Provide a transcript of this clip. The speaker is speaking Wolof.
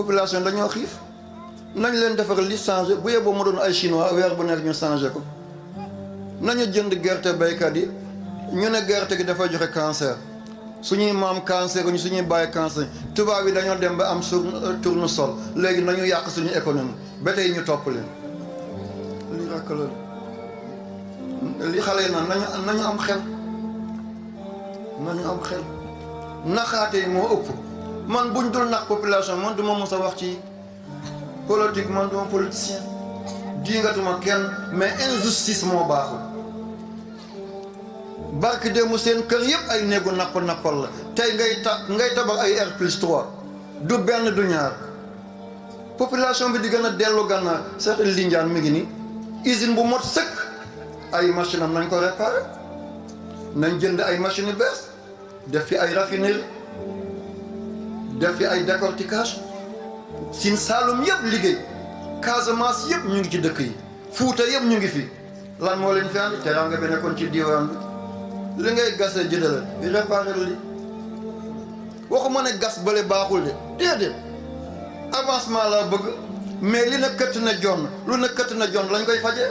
population dañoo xiif nañ leen defar li changé bu yeboo mu doon ay chinois weer bu nekk ñu changé ko nañu jënd gerte baykat yi ñu ne gerte gi dafa joxe cancer suñuy maam cancer ñu suñuy bàyyi cancer tubaab yi dañoo dem ba am tournesol léegi nañu yàq suñu économie ba tey ñu topp leen li rakk la li xale yi naan nañu am xel naxaate yi moo ëpp man buñ dul nax population man du ma mos a wax ci politique man duma politicien diingatuma kenn mais injustice moo baaxul barki démb seen kër yëpp ay néegu nappal la tey ngay tabax ay R+3 du benn du ñaar population bi di gën a dellu gànnaar seetal Lindiane mi ngi ni usine bu mot sëkk ay machine am nañ ko réparé nañ jënd ay machine yu bees def fi ay raffinerie def fi ay décortiquage Sine Saalum yëpp liggéey Casamance yëpp ñu ngi ci dëkk yi Fuuta yëpp ñu ngi fi lan moo leen fi andi teraanga bi nekkoon ci diwaan bi li ngay gasee jëndal réparé li waxuma ne gas bële baaxul de déedéet avancement laa bëgg mais li na këtt na jonn lu na këtt na jonn lañ koy fajee